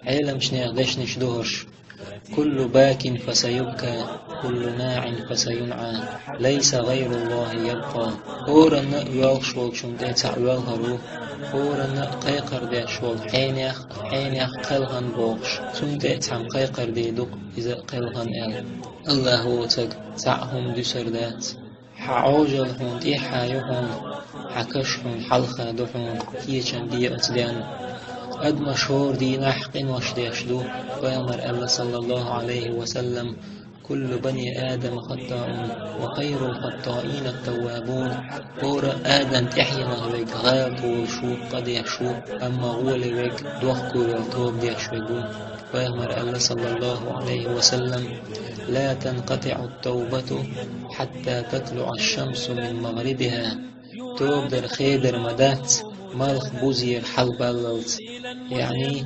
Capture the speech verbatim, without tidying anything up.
Ӏеламчу нехан дешнаш ду хӀорш: «كل باك فسيبكى، كل ناع فسينعى، ليس غير الله يبقى». ХӀоранна а йоьлхуш волчунна тӀе цхьаъ воьлхур ву, хӀоранна а кхайкхар деш волу хьенех, хьенех кхелхина бохуш, цунна тӀе а цхьамма кхайкхар дийр ду-кх иза кхелхина аьлла. АллахӀ воцург цхьаъ хӀума дуьсур дац. Хьан Ӏожалла хьуна тӀехьа ю хьуна, хьан каш хьуна хьалха ду хьуна, кечам бе оцу денна. Адамаш хӀора дийнахь къинош деш ду, пайхамара аьлла, саллаллаху Ӏалайхи ва саллам: «كل بني آدم خطاء، وخير الخطائين التوابون». ХӀора Адам тӀаьхьенах верг гӀалат волуш ву, къа деш ву, амма гӀоли верг дохко йолу тоба деш верг ву. Пайхамара аьлла, саллаллаху Ӏалайхи ва саллам: «لا تنقطع التوبة حتى تطلع الشمس من مغربها». Тоба дар хедар ма дац, малх бузера хьалабаллалц, яъни